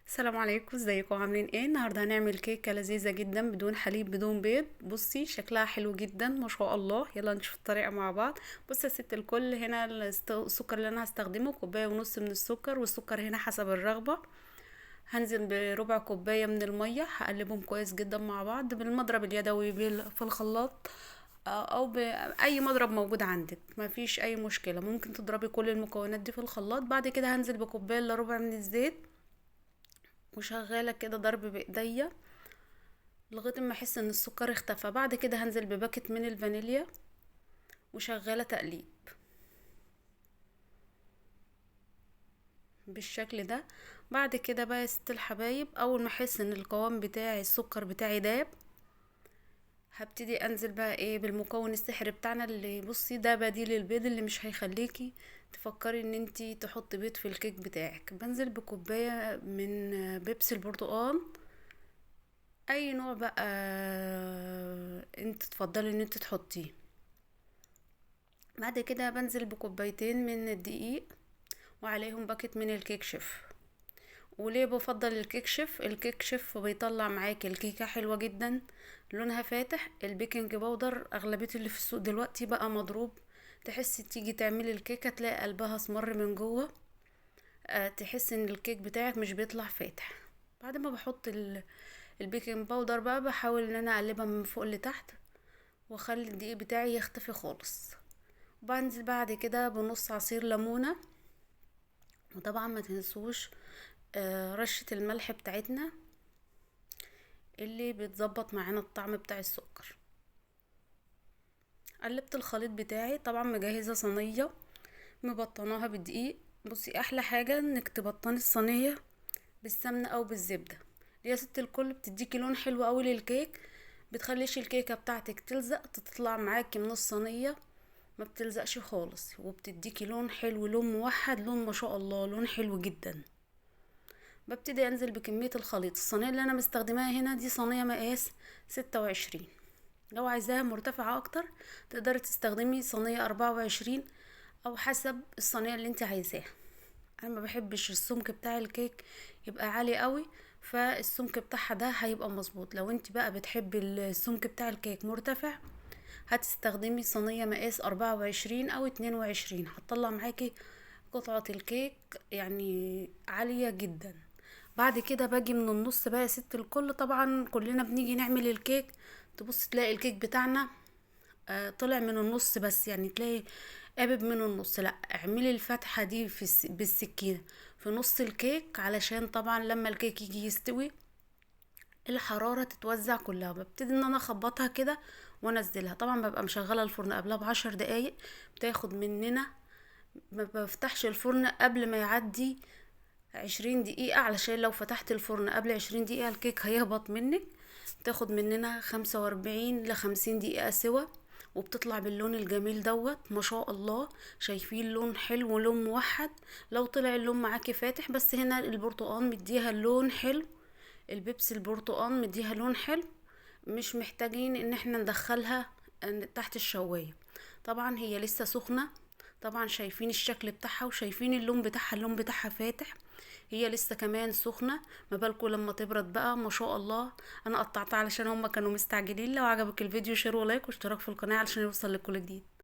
السلام عليكم، ازيكم؟ عاملين ايه؟ النهارده هنعمل كيكة لذيذة جدا بدون حليب بدون بيض. بصي شكلها حلو جدا ما شاء الله. يلا نشوف الطريقة مع بعض. بصي يا ست الكل، هنا السكر اللي انا هستخدمه كوباية ونص من السكر، والسكر هنا حسب الرغبة. هنزل بربع كوباية من المية، هقلبهم كويس جدا مع بعض بالمضرب اليدوي في الخلاط او باي مضرب موجود عندك، مفيش اي مشكلة. ممكن تضربي كل المكونات دي في الخلاط. بعد كده هنزل بكوبايه الا ربع من الزيت، وشغالة كده ضرب بايديا لغاية ما احس ان السكر اختفى. بعد كده هنزل بباكت من الفانيليا وشغالة تقليب بالشكل ده. بعد كده بقى يا ست الحبايب، اول ما احس ان القوام بتاعي السكر بتاعي داب، هبتدي انزل بقى ايه بالمكون السحري بتاعنا اللي بصي ده بديل البيض، اللي مش هيخليكي تفكري ان انتي تحطي بيض في الكيك بتاعك. بنزل بكوبايه من بيبسي البرتقال، اي نوع بقى انت تفضلي ان انت تحطيه. بعد كده بنزل بكوبايتين من الدقيق وعليهم باكت من الكيك شيف. وليه بفضل الكيك شيف؟ الكيك شيف بيطلع معاكي الكيكه حلوة جدا، لونها فاتح. ال baking powder اغلبية اللي في السوق دلوقتي بقى مضروب، تحسي تيجي تعملي الكيكه تلاقي قلبها اسمر من جوه، تحس ان الكيك بتاعك مش بيطلع فاتح. بعد ما بحط ال baking powder بقى، بحاول ان انا اقلبها من فوق لتحت واخلي الدقيق بتاعي يختفي خالص. وبنزل بعد كده بنص عصير ليمونه، وطبعا ما تنسوش رشة الملح بتاعتنا اللي بتظبط معانا الطعم بتاع السكر. قلبت الخليط بتاعي، طبعا مجهزة صينية مبطناها بالدقيق. بصي احلى حاجة انك تبطني الصينية بالسمنة او بالزبدة، يا ست الكل بتديكي لون حلو قوي للكيك، بتخليش الكيكة بتاعتك تلزق، تطلع معاكي من الصينية ما بتلزقش خالص، وبتديكي لون حلو، لون موحد، لون ما شاء الله، لون حلو جدا. ببتدي انزل بكمية الخليط. الصينية اللي انا مستخدماها هنا دي صينية مقاس 26، لو عايزاها مرتفعة اكتر تقدري تستخدمي صينية 24 او حسب الصينية اللي انت عايزاها. انا ما بحبش السمك بتاع الكيك يبقى عالي قوي، فالسمك بتاعها ده هيبقى مظبوط. لو انت بقى بتحبي السمك بتاع الكيك مرتفع هتستخدمي صينية مقاس 24 او 22، هتطلع معاكي قطعة الكيك عالية جدا. بعد كده باجي من النص بقى يا ست الكل. طبعا كلنا بنيجي نعمل الكيك تبص تلاقي الكيك بتاعنا طلع من النص بس، تلاقي قابب من النص. لا، اعملي الفتحة دي بالسكينة في نص الكيك، علشان طبعا لما الكيك يجي يستوي الحرارة تتوزع كلها. ببتدي ان انا اخبطها كده وانزلها. طبعا ببقى مشغلة الفرن قبلها ب10 دقايق، بتاخد مننا، ما بفتحش الفرن قبل ما يعدي 20 دقيقة، علشان لو فتحت الفرن قبل 20 دقيقة الكيك هيهبط منك. بتاخد مننا 45 لخمسين دقيقة سوا، وبتطلع باللون الجميل دوت ما شاء الله. شايفين لون حلو ولون موحد. لو طلع اللون معاكي فاتح، بس هنا البرتقال مديها اللون حلو، البيبسي البرتقال مديها لون حلو، مش محتاجين ان احنا ندخلها تحت الشواية. طبعا هي لسه سخنة، طبعا شايفين الشكل بتاعها وشايفين اللون بتاعها، اللون بتاعها فاتح، هي لسه كمان سخنة، ما بالكم لما تبرد بقى ما شاء الله. انا قطعتها علشان هما كانوا مستعجلين. لو عجبك الفيديو share و like واشتراك في القناة علشان يوصل لكل جديد.